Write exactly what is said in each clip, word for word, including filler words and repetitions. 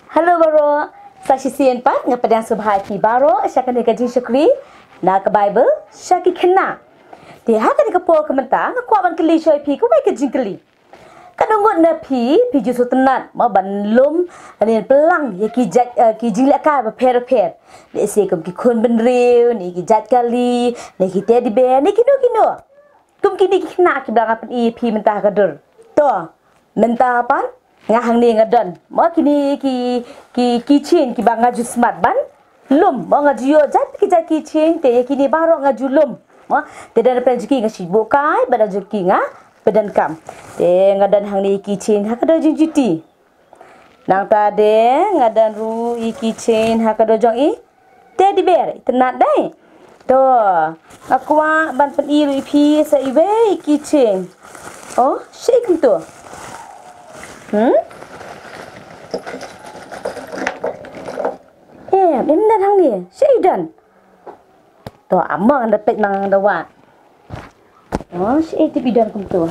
Hello baroh. Sa shisien pat nga pdiang sngewbha ïa phi baroh sha kane ka jingshakri na ka Baibl sha ki khynnah. Te ha kane ka por ka mynta nga kwah ban kylli shuwa ïa phi kawei ka jingkylli. Katno ngut na phi, phi ju sngewtynnat mo ban lum ne pynlang ïa ki jait, eh, ki jinglehkai bapher bapher. Lehse kum ki khun bynriew ne ki jait kali ne ki teddy bear ne kino kino. Kum kine ki khynnah kiba la nga pyni ïa phi mynta ha ka dur. To, mynta pat nga hangne nga don mo kine ki, ki keychain kiba nga ju smat ban lum mo, nga ju ïoh jait ki jait keychain te ïa kine baroh nga ju lum mo. Te da na pdeng jong ki nga shu buh kai, ba da jong ki nga pyndonkam. Te nga don hangne keychain ha ka dur jong i Juti. Nangta de nga don ruh i keychain ha ka dur jong i teddy bear, itynnat dei. To, nga kwah ban pyni ruh ïa phi sa iwei i keychain. Oh, shaei kumto? Hmm? Em, im don hangne, shaei don? To, ama ngan da peit ma nga da wad. Oh, shaei te i don kumto.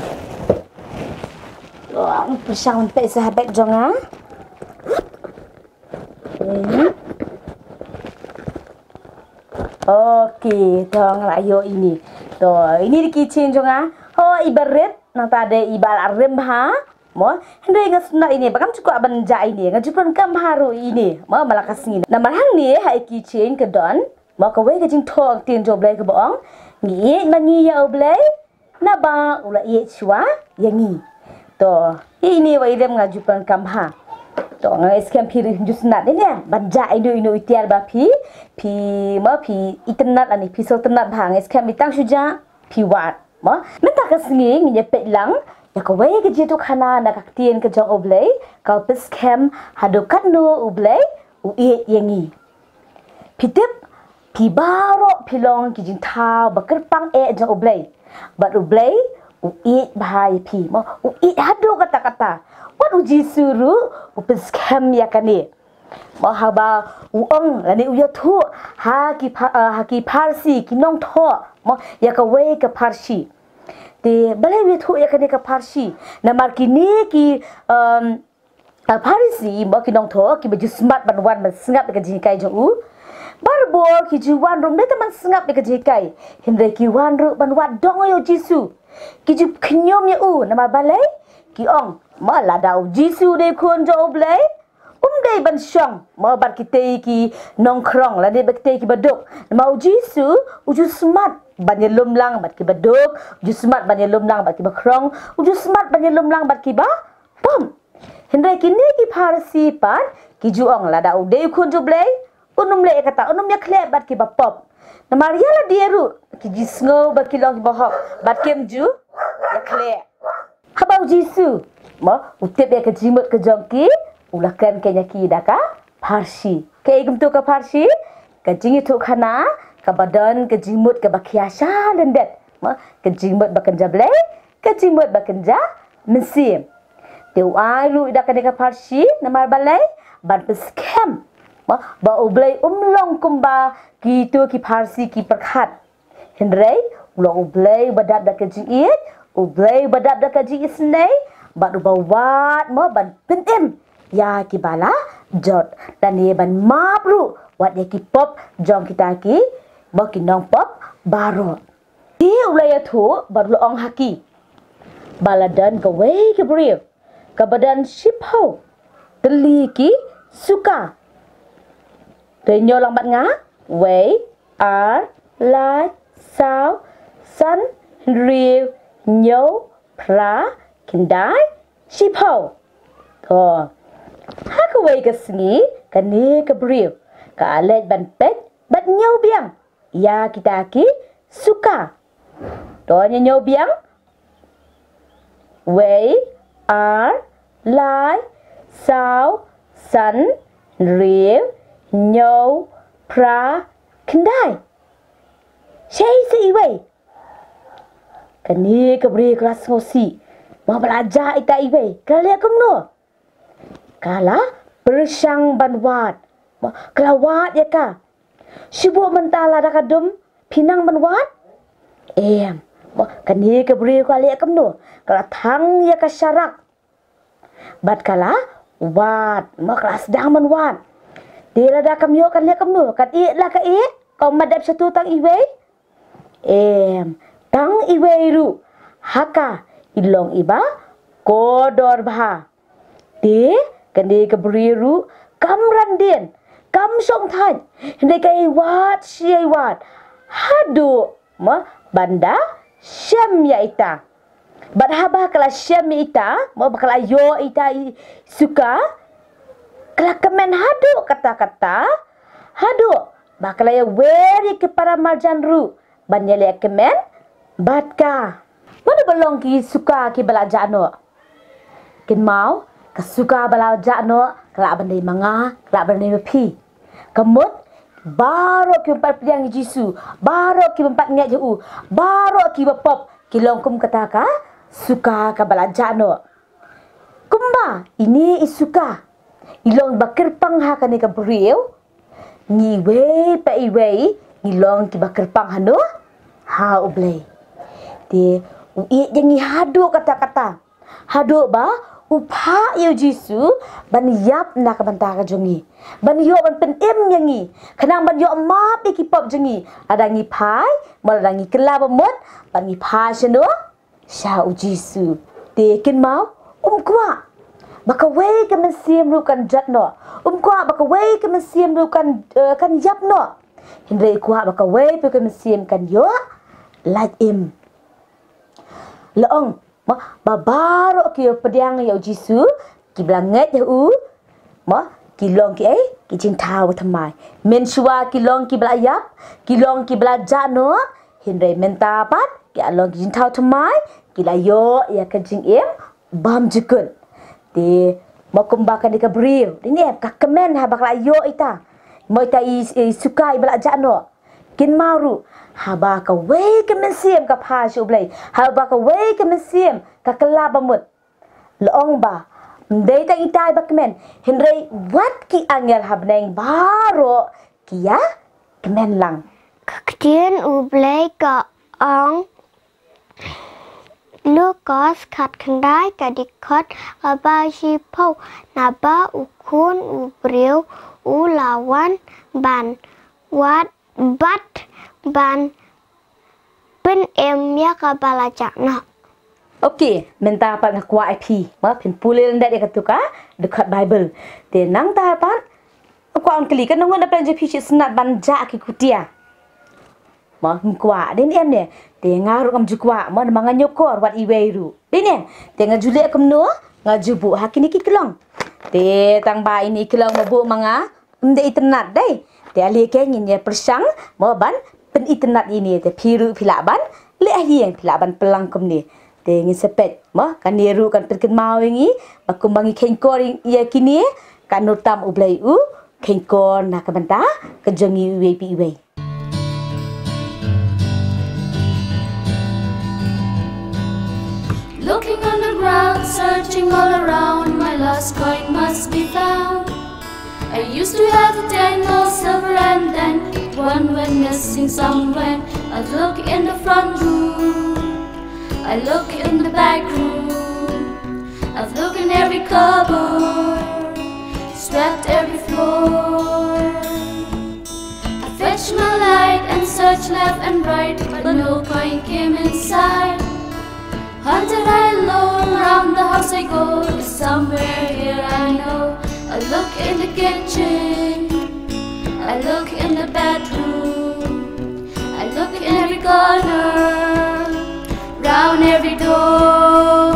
To, nga pyrshang ban peit sa ha bag jong nga. Hmm. Okay, to nga la ïoh ine. To, ine dei keychain jong nga. Ho, iba rit, nangta dei iba la rim bha. Mo, hynrei nga sngewtynnat ine, ba kam ju kwah ban jah ine, nga ju pyndonkam bha ruh ine. Mo, man la ka sngi. Namar hangne ha i keychain ka don mo kawei ka jingthoh ktien jong U Blei kaba ong, ngi ïeit ma ngi ïa U Blei, naba u la ïeit shuwa ïa ngi. To, ine wa i rim nga ju pyndonkam bha. To, nga ngeit skhem phi ruh ju sngewtynnat ine, ban jah ino ino i tiar ba phi, phi mo phi itynnat lane phi sngewtynnat bha, nga ngeit skhem i tang shu jah phi wad. Mo, mynta ka sngi ngin ïa peit lang ïa kawei ka jingïathuhkhana na ka ktien ka jong U Blei, kaba pynskhem haduh katno U Blei u ïeit ïa ngi. Phi tip, phi baroh phi long ki jingthaw ba kyrpang eh jong U Blei. Bad U Blei u ïeit bha ïa phi. Mo, u ïeit haduh katta katta. Wat U Jisu ruh u pynskhem ïa kane. Mo, haba u ong lane u ïathuh ha ki pha-, eh, ha ki pharshi, ki nongthoh mo, ïa kawei ka pharshi. Te balei u ïathuh ïa kane ka pharshi? Namar kine ki, em, eh, pharshi mo, ki nongthoh kiba ju smat ban wan ban sngap ïa ka jinghikai jong u. Barabor ki ju wan ruh ym dei tang ban sngap ïa ka jinghikai, hynrei ki wan ruh ban wad dong ïa U Jisu. Ki ju khñium ïa u, namar balei? Ki ong mo, lada U Jisu u dei u Khun jong U Blei, um dei ban shong mo bad kitei ki nongkhrong lane bad kitei ki baduk. Namar U Jisu u ju smat ban ïalum lang bad ki baduk, u ju smat ban ïalum lang bad ki bakhrong, u ju smat ban ïalum lang bad ki bapop. Hynrei kine ki pharshi pat ki ju ong, lada u dei u Khun jong U Blei, un ym leh ïa kata, un ym ïakhleh bad ki bapop. Namar ïa lade ruh ki ju sngew ba ki long ki bahok bad kim ju ïakhleh. Haba U Jisu mo u tip ïa ka jingmut ka jong ki, u la kren keiñ ïa ki da ka pharshi. Kaei kumto ka pharshi? Ka jingïathuhkhana kaba don ka jingmut kaba khia sha lyndet mo, ka jingmut ba kynja Blei, ka jingmut ba kynja mynsiem. Te u ai ruh da kane ka pharshi namar balei? Ban pynskhem mo ba U Blei um long kumba kito ki pharshi ki pyrkhat. Hynrei u long U Blei uba dap da ka jingïeit, U Blei uba dap da ka jingisynei, bad uba wad mo ban pynim ïa kiba la jot, lane ban map ruh wat ïa ki pop jong kita ki mo, ki nongpop baroh. Te u la ïathuh bad u la ong ha ki ba la don kawei ka briew kaba don shiphew tylli ki suka. Te ñiew lang bad nga, wei, ar, lai, saw, san, hynriew, hynñiew, phra, khyndai, shiphew. To, ha kawei ka sngi kane ka briew ka leit ban peit bad ñiew biang ïa kita ki suka. To, ñiew biang. Wei, ar, lai, saw, san, hynriew, hynñiew, phra, khyndai. Shaei sa iwei? Kane ka briew ka la sngewsih. Mo ba la jah ita iwei, ka la leh kumno? Ka la pyrshang ban wad. Mo, ka la wad ïa ka. Shu buh mynta, lada ka dum phi nang ban wad? Em. Mo, kane ka briew ka la leh kumno? Ka la thang ïa ka sharak. Bad ka la wad, ma ka la sdang ban wad. Te lada kam ïoh kan leh kumno, kan ïeh la ka ïeh, ka um dep shatu tang iwei. Em, tang iwei ruh, ha ka i long iba kordor bha. Te kane ka briew ruh kam randien, kam shongthait, hynrei ka ïai wad shi ïai wad haduh ma ban da shem ïa ita. Bad haba ka la shem ïa ita, ma ba ka la ïoh ita i suka, ka la kmen haduh katta katta, haduh ba ka la ïa wer ïa ki para marjan ruh ban ïaleh kmen bad ka. Mano ba long ki suka kiba la jah noh? Kynmaw, ka suka ba la jah noh ka lah ban dei ma nga, ka lah ban dei ma phi. Ka mut baroh ki bym pat pdiang ïa u Jisu, baroh ki bym pat ngeit ïa u, baroh kiba pop ki long kum kata ka suka kaba la jah noh. Kumba ine i suka i long ba kyrpang ha kane ka briew, ngi iwei pa iwei ngi long kiba kyrpang hano? Ha U Blei. Te u ïeit ïa ngi haduh katta katta, haduh ba u phah ïa u Jisu ban ïap na ka bynta ka jong ngi, ban ïoh ban pynim ïa ngi, khnang ban ïoh map ïa ki pop jong ngi. Lada ngi phai, ma lada ngi kylla ba mut, ban ngi phai shano? Sha u Jisu. Te kynmaw, um kwah ba kawei ka mynsiem ruh kan jot noh, um kwah ba kawei ka mynsiem ruh kan, eh, kan ïap noh. Hynrei kwah ba kawei pa ka mynsiem kan ïoh lait im. La ong, ma, ba baroh ki pdiang ïa u Jisu, kiba la ngeit ïa u, ma, ki long ki ei, ki jingthaw thymmai. Mynshuwa ki long kiba la ïap, ki long kiba la jah noh, hynrei mynta pat ki la long ki jingthaw thymmai, ki la ïoh ïa ka jingim bymjukut. Te ma kumba kane ka briew, dei ne em, ka kmen haba ka la ïoh ita, ma ita i, i suka iba la jah noh. Kynmaw ruh, haba kawei ka mynsiem ka phai sha U Blei, haba kawei ka mynsiem ka kylla ba mut, la ong ba ym dei tang ita iba kmen, hynrei wat ki angel ha bneng baroh ki ïa kmen lang. Ka ktien U Blei ka ong, Lukas khatkhyndai, ka dkhot kaba shiphew. Naba u Khun u Briew u la wan ban wad bad ban pynim ïa kaba la jah noh. Ok, mynta pat nga kwah ïa phi, ma, phin pule lyndet ïa katu ka dkhot Baibl. Te nangta pat nga kwah ban kylli, ka nongut na pdeng jong phi shi sngewtynnat ban jah ki kutia? Ma, ym kwah, dei ne em ne? Te nga ruh ngam ju kwah, ma, namar nga ñiewkor wat iwei ruh. Dei ne em? Te nga ju leh kumno? Nga ju buh ha kine ki klong. Te tang ba ine i klong ba buh ma nga, ym dei itynnat dei. Te ale ke ngin ïa pyrshang, ma, ban pynitynnat ine, te phi ruh phi lah ban leh ha ïing, phi lah ban pynlang kumne. Te ngin sa peit, ma, kane ruh kan pynkynmaw ïa ngi ba kumba ngi kheiñkor ïa kine, kan nud tam U Blei u kheiñkor na ka bynta ka jong ngi iwei pa iwei. Looking on the ground, searching all around, my lost coin must be found. I used to have ten gold, silver, and then one went missing somewhere. I look in the front room, I look in the back room, I've looked in every cupboard, swept every floor. I fetched my light and searched left and right, but no coin came inside. Hunted high and low, round the house I go, somewhere here I know. I look in the kitchen, I look in the bedroom, I look in every corner, round every door.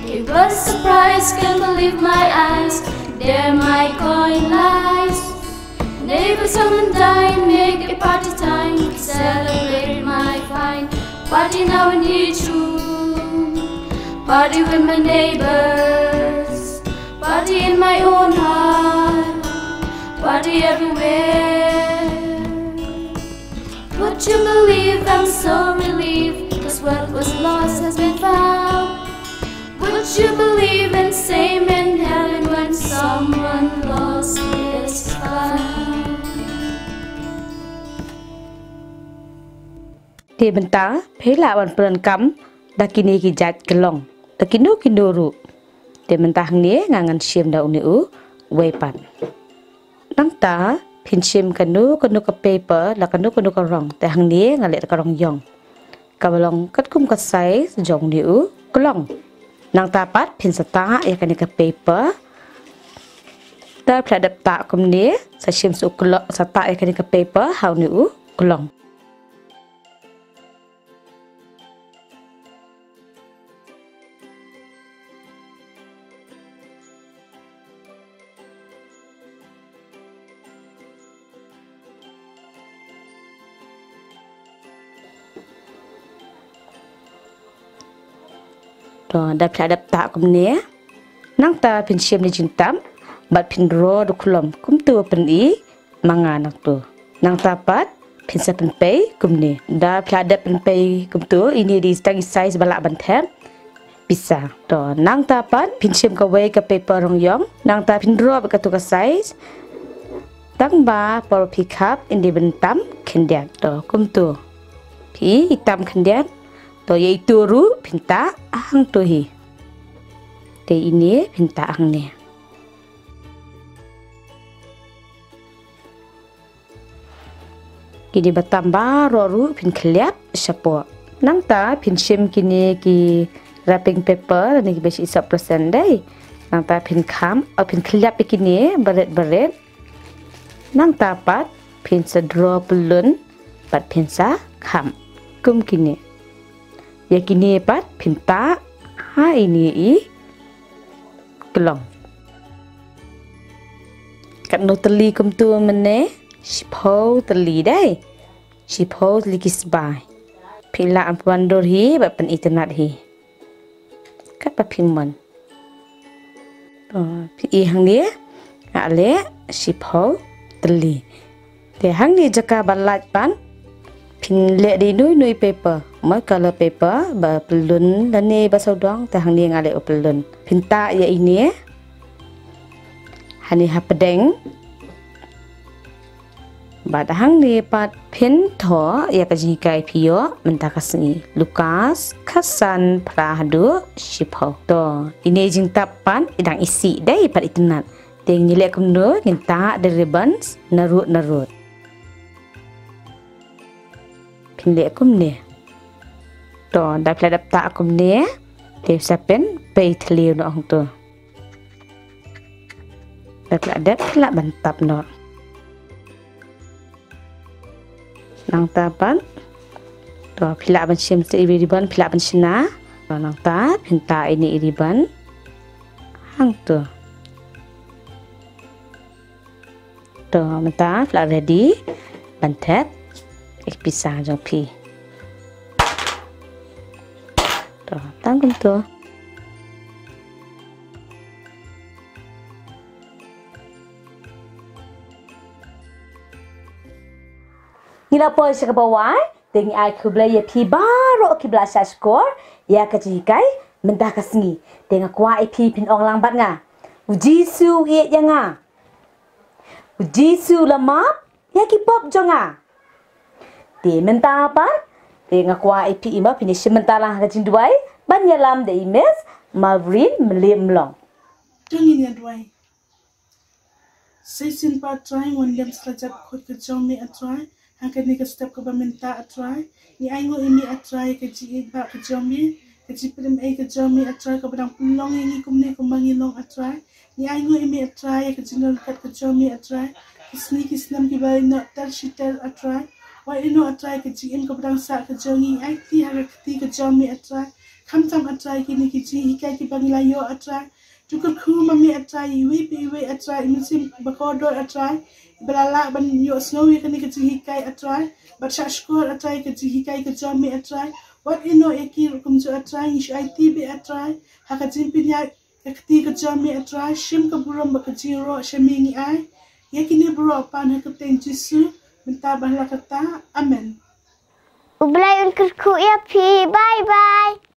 It was a surprise, can't believe my eyes. There my coin lies. Neighbors come and dine, make a party time, celebrate my find. Party now in each room, party with my neighbors, party in my own heart, party everywhere. Would you believe I'm so relieved, 'cause what was lost has been found? Would you believe in same in heaven when someone lost is found? Te mynta phi lah ban pyndonkam da kine ki jait kyllong, da kino kino ruh. Te mynta hangne nga ngan shim da une u wei pat. Nangta phin shim kano kano ka paper la kano kano ka rong, te hangne nga leh da ka rong ïong. Kaba long katkum ka size jong une u klong. Nangta pat phin sa tah ïa kane ka paper. Te phi la dep tah kumne, sa shim sa u klong, sa tah ïa kane ka paper ha une u klong. To, da phi la dep tah kumne. Nangta phin shim ne jingtap bad phin ro da u khlom kumto, pyni ma nga nangto. Nangta pat phin sa pynpei kumne. Da phi la dep pynpei kumto, ine dei tang i size ba lah ban thep pisa. To, nangta pat phin shim kawei ka paper rong ïong. Nangta phin ro bad kato ka size. Tang ba por phi khap yn dei ban tam khyndiat. To, kumto. Phi i tam khyndiat. To, ïa ito ruh phin tah hangto hi. Te ine phin tah hangne. Kine ba tam baroh ruh phin khylliap shapoh. Nangta phin shim kine ki wrapping paper, ne ki bedsheet sop percent dei. Nangta phin kham, o phin khylliap ïa kine barit barit. Nangta pat phin sa draw pyllun bad phin sa kham kum kine. Ïa kine pat phin tah ha ine i klong. Katno tylli kumto mynne? Shiphew tylli dei. Shiphew tylli ki sbai. Phi lah ban pynwandur hi bad pynitynnad hi. Katba phi mon. To, phi i hangne nga leh shiphew tylli. Te hangne jaka ba lait pat phin leh da ino ino i paper, mo color paper ba pyllun lane ba sawdong, te hangne nga leh u pyllun. Phin tah ïa ine hangne hapdeng. Bad hangne pat phin thoh ïa ka jinghikai phi ïoh mynta ka sngi. Lukas khatsan phra haduh shiphew. To, ine jingtap pat i dang isih dei pat itynnad. Te ngin leh kumno, ngin tah da ribbons narud narud. Phin leh kumne. To, da phi la dep tah kumne, te sa pynpei thliew noh hangto. Da phi la dep, phi lah ban tap noh. Nangta pat, to, phi lah ban shim sa i ribbon, phi lah ban shna. To, nangta phin tah ine i ribbon hangto. To, mynta phi la ready ban thep ïa ki pisa jong phi. To, tang kumto. Ngi la poi sha kaba wai, te ngi ai khublei ïa phi baroh kiba la shah shkor ïa ka jinghikai mynta ka sngi. Te nga kwah ïa phi phin ong lang bad nga: U Jisu u ïeit ïa nga. U Jisu u la map ïa ki pop jong nga. Te mynta pat, te nga kwah ïa phi, i ma phin ïa shim bynta lang ha ka jingduwai ban ïalam da i Miss Malvry Mylliemlong. To ngin ïa duwai. Sa shisien pat Trai, wan lem sla jait khot ka jong me A Trai ha kane ka step kaba mynta A Trai. Ngi ainguh ïa me A Trai ka jingïeit ba ka jong me, ka jingpynim ei ka jong me A Trai, kaba dang pynlong ïa ngi kumne kumba ngi long A Trai. Ngi ainguh ïa me A Trai ïa ka jingdon ryngkat ka jong me A Trai. Ki sngi ki snem kiba ïehnoh ter shi ter A Trai. Wat ïehnoh A Trai ka jingim kaba dang sah ka jong ngi, aiti ha ka kti ka jong me A Trai. Khamtam A Trai kine ki jinghikai kiba ngi la ïoh A Trai. To kyrkhu ma me A Trai, iwei pa iwei A Trai, i mynsiem ba kordor A Trai, ba la lah ban ïohsngew ïa kane ka jinghikai A Trai, bad shah shkor A Trai ka jinghikai ka jong me A Trai. Wat ïehnoh ïa ki ruh kumjuh A Trai, ngi shu aiti beit A Trai ha ka jingpynïaid ka kti ka jong me A Trai, shim ka burom bad ka jingïaroh sha me ngi ai ïa kine baroh pat ha ka kyrteng Jisu, mynta bad ha la katta. Amen. U Blei un kyrkhu ïa phi. Bye bye.